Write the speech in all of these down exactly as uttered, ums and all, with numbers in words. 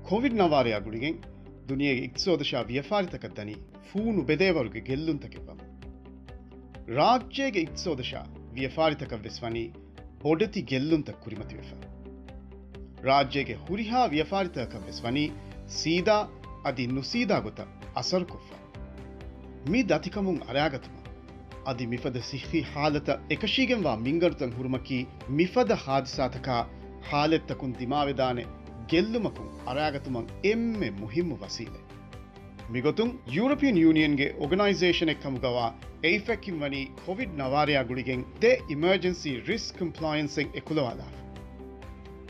ކޮވިޑް ނަވާރަޔާ ގުޅިގެން ދުނިޔޭގެ އިޤްތިޞާދަށާ ވިޔަފާރިތަކަށް ދަނީ ފޫނު ބެދޭވަރުގެ ގެއްލުންތަކެއް ވަމުން. ރާއްޖޭގެ އިޤްތިޞާދަށާ ވިޔަފާރިތަކަށް ވެސް ވަނީ ބޮޑެތި ގެއްލުންތައް ކުރިމަތިވެފަ. ރާއްޖޭގެ ހުރިހާ ވިޔަފާރިތަކަކަށް ވެސް ވަނީ ސީދާ އަދި ނުސީދާ ގޮތަށް އަސަރުކޮށްފަ. މި ދަތިކަމުން އަރާގަތުމަށް އަދި މިފަދަ ޞިއްޙީ ޙާލަތަށް އެކަށީގެންވާ މިންގަނޑުތައް ހުރުމަކީ މިފަދަ ޙާދިސާތަކާ ޙާލަތްތަކުން ދިމާވެދާނެ ގެއްލުމަކުން އަރާގަތުމަށް އެންމެ މުހިއްމު ވަސީލަތް. މިގޮތުން ޔޫރަޕިއަން ޔޫނިއަންގެ އޯގަނައިޒޭޝަނެއް ކަމުގަވާ އެއިފެކް އިން ވަނީ ކޮވިޑް ނަވާރަޔާ ގުޅިގެން ދެ އިމަރޖެންސީ ރިސްކް ކޮމްޕްލަޔަންސެއް އެކުލަވާލާފަ.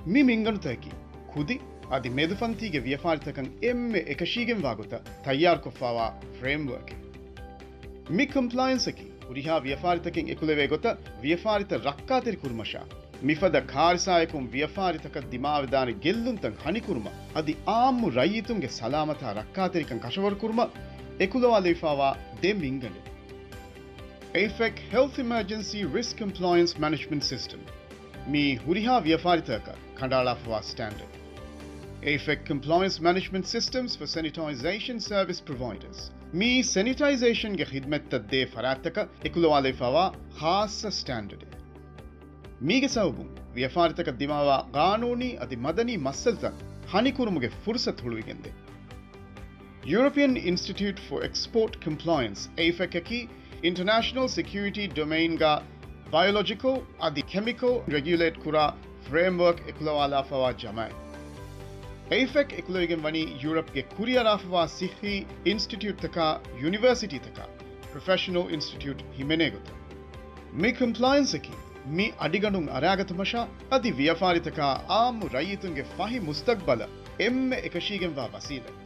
މި މިންގަނޑުތަކަކީ ކުދި އަދި މެދުފަންތީގެ ވިޔަފާރިތަކަށް އެންމެ އެކަށީގެންވާ ގޮތަށް ތައްޔާރުކޮށްފައިވާ ފްރޭމްވަރކެއް. މި ކޮމްޕްލަޔަންސަކީ ހުރިހާ ވިޔަފާރިތަކެއް އެކުލެވޭ ގޮތަށް ވިޔަފާރިތައް ރައްކާތެރި ކުރުމަށާ، މިފަދަ ކާރިސާއަކުން ވިޔަފާރިތަކަށް ދިމާވެދާނެ ގެއްލުންތައް ހަނިކުރުމަށް އަދި އާއްމު ރައްޔިތުންގެ ސަލާމަތާ ރައްކާތެރިކަން ކަށަވަރުކުރުމަށް އެކުލަވާލެވިފައިވާ ދެ މިންގަނޑެއް. އެއިފެކް ހެލްތް އިމަރޖެންސީ ރިސްކް ކޮމްޕްލަޔަންސް މެނޭޖްމަންޓް ސިސްޓަމް. މީ ހުރިހާ ވިޔަފާރިތަކަށް ކަނޑައަޅާފައިވާ ސްޓޭންޑަޑް. އެއިފެކް ކޮމްޕްލަޔަންސް މެނޭޖްމަންޓް ސިސްޓަމްސް ފޮރް ސެނިޓައިޒޭޝަން ސަރވިސް ޕްރޮވައިޑާސް. މީ ސެނިޓައިޒޭޝަންގެ ޚިދުމަތްތައް ދޭ ފަރާތްތަކަށް އެކުލަވާލެވިފައިވާ ޚާއްޞަ ސްޓޭންޑަޑެއް. މީގެ ސަބަބުން ވިޔަފާރިތަކަށް ދިމާވާ ޤާނޫނީ އަދި މަދަނީ މައްސަލަތައް ހަނިކުރުމުގެ ފުރުޞަތު ހުޅުވިގެންދޭ. ޔޫރަޕިއަން އިންސްޓިޓިއުޓް ފޮރް އެކްސްޕޯޓް ކޮމްޕްލަޔަންސް، އެއިފެކް އަކީ އިންޓަރނޭޝަނަލް ސެކިއުރިޓީ ޑޮމެއިންގަ ބަޔޮލޮޖިކަލް އަދި ކެމިކަލް ރެގިއުލޭޓް ކުރާ ފްރޭމްވަރކް އެކުލަވާލާފައިވާ ޖަމާއެއް. އެއިފެކް އެކުލެވިގެން ވަނީ ޔޫރަޕްގެ ކުރިއަރާފައިވާ ސިއްހީ އިންސްޓިޓިއުޓްތަކާ ޔުނިވަރސިޓީތަކާ ޕްރޮފެޝަނަލް އިންސްޓިޓިއުޓް ހިމެނޭ ގޮތަށް. މި ކޮމްޕްލަޔަންސަކީ މި އަޑިގަނޑުން އަރާގަތުމަށާ އަދި ވިޔަފާރިތަކާ އާއްމު ރައްޔިތުންގެ ފަހި މުސްތަގްބަލަށް އެންމެ އެކަށީގެންވާ ވަސީލަތް.